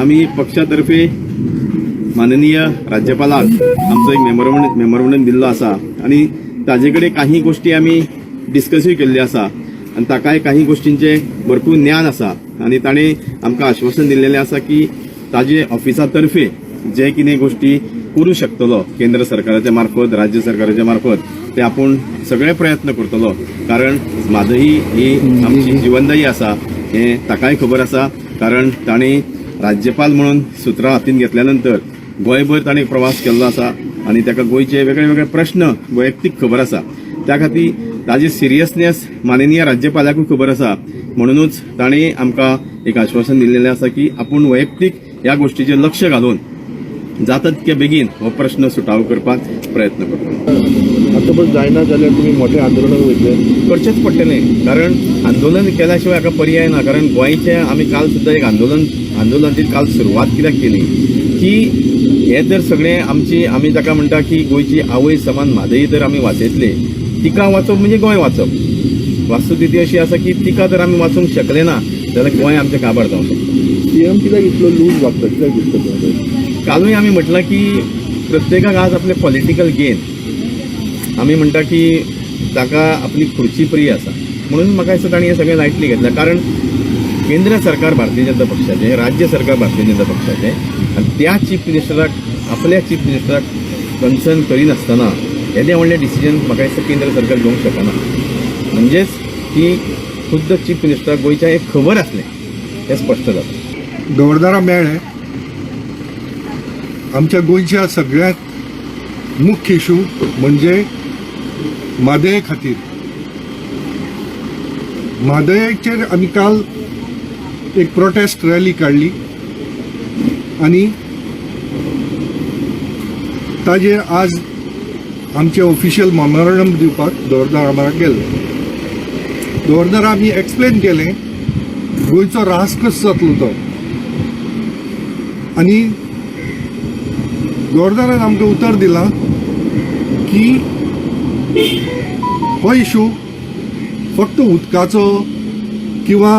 आमी पक्षा तर्फे माननीय राज्यपालाक आमचो एक मेमोरंडम दिल्लो आसा आनी ताजे कडेन काही गोष्टी आमी डिस्कसूय केल्ल्यो आसा आनी ताकाय काही गोष्टींचे भरपूर ज्ञान आसा आनी ताणें आमकां आश्वासन दिल्लेलें आसा की ताजे ऑफिसा तर्फे जे कितें गोष्टी करूं शकतलो केंद्र सरकाराच्या मार्फत, राज्य सरकाराच्या मार्फत, ते आपूण सगळे प्रयत्न करतलो, कारण म्हादई ही आमची जिवनदायी आसा हें ताकाय खबर आसा, कारण ताणें राज्यपाल म्हणून सुत्रां हातीन घेतल्या नंतर गोंयभर ताणें प्रवास केल्लो आसा आनी ताका गोंयचे वेगळे वेगळे प्रश्न वैयक्तीक खबर आसा. त्या खातीर ताजी सिरियसनेस माननीय राज्यपालाकूय खबर आसा, म्हणुनूच ताणें आमकां एक आश्वासन दिल्लेलें आसा की आपूण वैयक्तीक ह्या गोष्टीचेर लक्ष घालून जाता तितके बेगीन हो प्रश्न सुटावो करपाक प्रयत्न करतलो. आतां पण जायना जाल्यार तुमी मोठे आंदोलन वयतले? करचेंच पडटलें, कारण आंदोलन केल्या शिवाय हाका पर्याय ना. कारण गोंयचें आमी काल सुद्दां एक आंदोलन, आंदोलनाची काल सुरवात कित्याक केली की हे तर सगळें आमची, आमी ताका म्हणटा की गोंयची आवय समान म्हादई तर आमी वाचयतले. तिका वाचोवप म्हणजे गोंय वाचप. वास्तुस्थिती अशी आसा की तिका जर आमी वाचोवंक शकले ना जाल्यार गोंय आमचें काबार जावंक शकता. सीएम कित्याक इतलो लूज वागता, कित्याक दिसता तुमकां? कालूय आमी म्हटलां की प्रत्येकाक आज आपले पॉलिटिकल गेन, आमी म्हणटा की ताका आपली खुर्ची प्रिय आसा, म्हणून म्हाका दिसता ताणें हें सगळें लायटली घेतलां. कारण केंद्र सरकार भारतीय जनता पक्षाचें, राज्य सरकार भारतीय जनता पक्षाचें आनी त्या चीफ मिनिस्टराक, आपल्या चीफ मिनिस्टराक कन्सर्न करिनासतना येदें व्हडलें डिसिजन म्हाका दिसता केंद्र सरकार घेवंक शकना. म्हणजेच की खुद्द चीफ मिनिस्टराक गोंयच्या एक खबर आसलें हें स्पश्ट जाता. गव्हर्नरा मेळ्ळे. आमच्या गोंयच्या सगळ्यांत मुख्य इशू म्हणजे म्हादये खातीर. म्हादयेचेर आमी काल एक प्रोटेस्ट रॅली काडली आनी ताजेर आज आमचे ऑफिशियल मेमोरंडम दिवपाक गव्हर्नरा गेले. गव्हर्नरा आमी एक्सप्लेन केलें गोंयचो रास कसो जातलो तो आनी गव्हर्नरान आमकां उतर दिलां की हो इशू फक्त उदकाचो किंवा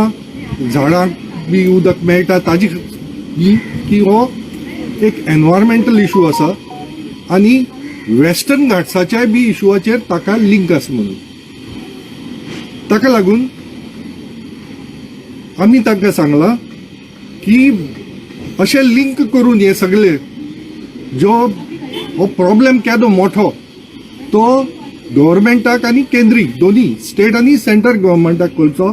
झाडांक बी उदक मेळटा ताजी न्ही, की हो एक एनवायरमेंटल इशू आसा आनी वेस्टर्न घाट्साच्याय बी इशुआचेर ताका लिंक आसा. म्हणून ताका लागून आमी तांकां सांगलां की अशें लिंक करून हे सगळे जो हो प्रॉब्लेम केदो मोठो तो गव्हर्मेंटाक आनी केंद्रीय दोन्ही स्टेट आनी सेंट्रल गव्हर्मेंटाक करचो,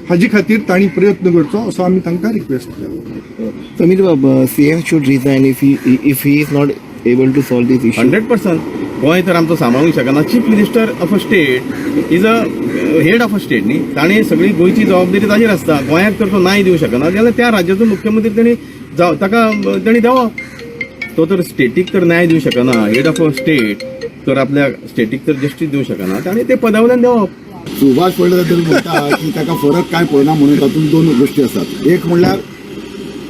हाजे खातीर तांणी प्रयत्न करचो असो आमी तांकां रिक्वेस्ट केला. Samir Bab, CM should resign if he is not able to solve this issue. 100%. Goa तर आमचो सांबाळूंक शकना. Chief minister of a state is a head of a state न्ही. ताणें सगळी गोंयची जबाबदारी ताजेर आसता. गोंयाक तर तो नाय दिवंक शकना जाल्यार त्या राज्याचो मुख्यमंत्री तेणी जाव, ताका तेणी देवप. तो तर स्टेटीक तर न्याय दिवंक शकना, हेड ऑफ अ स्टेट तर आपल्या स्टेटीक तर जस्टीस दिवंक शकना, ताणें ते पदा वयल्यान देवप. सुभाष फळदेसाय म्हणटा की ताका फरक काय पडना म्हणून, तातूंत दोन गोश्टी आसात. एक म्हणल्यार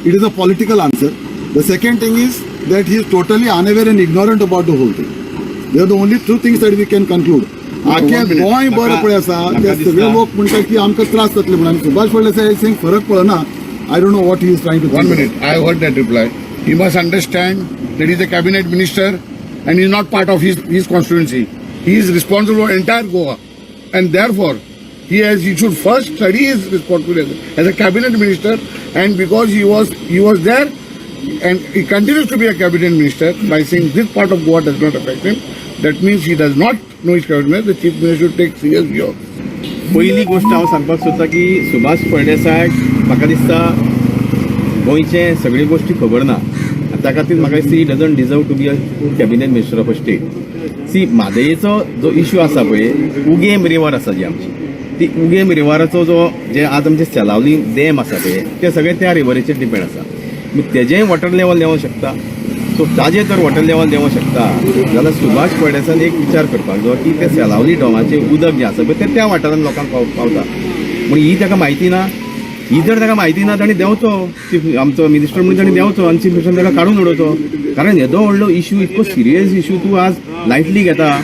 it is a political answer. The second thing is that he is totally unaware and ignorant about the whole thing. They are the only two things that we can conclude. आख्या गोंय बरें पळय आसा, ते सगळे लोक म्हणटात की आमकां त्रास जातले म्हणून आनी सुभाष फळदेसाय सिंग फरक पडना. I don't know what he is trying to One minute. I have heard that reply. He must understand that he is a cabinet minister and he is not part of his constituency. He is responsible for entire Goa. And therefore, he should first study his responsibility as a cabinet minister, and because he was there and he continues to be a cabinet minister, by saying this part of Goa does not affect him, that means he does not know his cabinet minister. The chief minister should take serious view of this. पयली गोश्ट हांव सांगपाक सोदता की सुभाष फळदेसायाक म्हाका दिसता गोंयचे सगळी गोश्टी खबर ना. त्या खातीर म्हाका दिसता he doesn't deserve to be a cabinet minister of a state. See, म्हादयेचो जो इश्यू आसा पळय, उगेम रिवर आसा जी आमची, ती उगेम रिवराचो जो जे आज आमचे सेलावली डॅम आसा पळय, ते सगळे त्या रिवरीचेर डिपेंड आसा. तेजेंय वॉटर लेवल देंवोंक शकता. सो ताजें जर वॉटर लेवल देंवोंक शकता जाल्यार सुभाष फळदेसायान एक विचार करपाक जाय की ते सेलावली डॅमाचें उदक जें आसा पळय, तें त्या वाठारांत लोकांक पावता पूण ही ताका म्हायती ना. ही जर ताका म्हायती ना, ताणें देंवचो. चीफ आमचो मिनिस्टर म्हणून ताणें देंवचो आनी चीफ मिनिस्टर ताका काडून उडोवचो, कारण येदो व्हडलो इश्यू, इतको सिरियस इश्यू तूं आज लायटली घेता.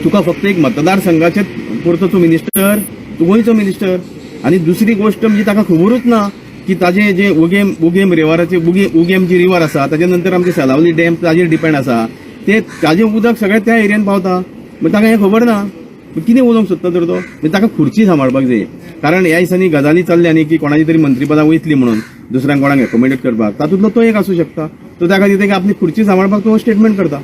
तुका फक्त एक मतदारसंघाचे पुरतो तूं मिनिस्टर, तूं गोंयचो मिनिस्टर. आनी दुसरी गोश्ट म्हणजे ताका खबरूच ना. की ताजे जे उगेम उगेम रिवराचे उगेम जी रिवर आसा, ताजे नंतर आमचे सालावली डॅम ताजेर डिपेंड आसा. ते ताजें उदक सगळें त्या एरियन पावता. मागीर ताका हें खबर ना? मागीर कितें उलोवंक सोदता तर तो? मागीर ताका खुर्ची सांबाळपाक जाय, कारण ह्या दिसांनी गजाली चल्ल्या न्ही की कोणाची तरी मंत्रीपदां वयतली म्हणून दुसऱ्यांक कोणाक एकोमोडेट करपाक. तातूंतलो तो एक आसूं शकता. तो त्या खातीर ताका आपली खुर्ची सांबाळपाक तो स्टेटमेंट करता.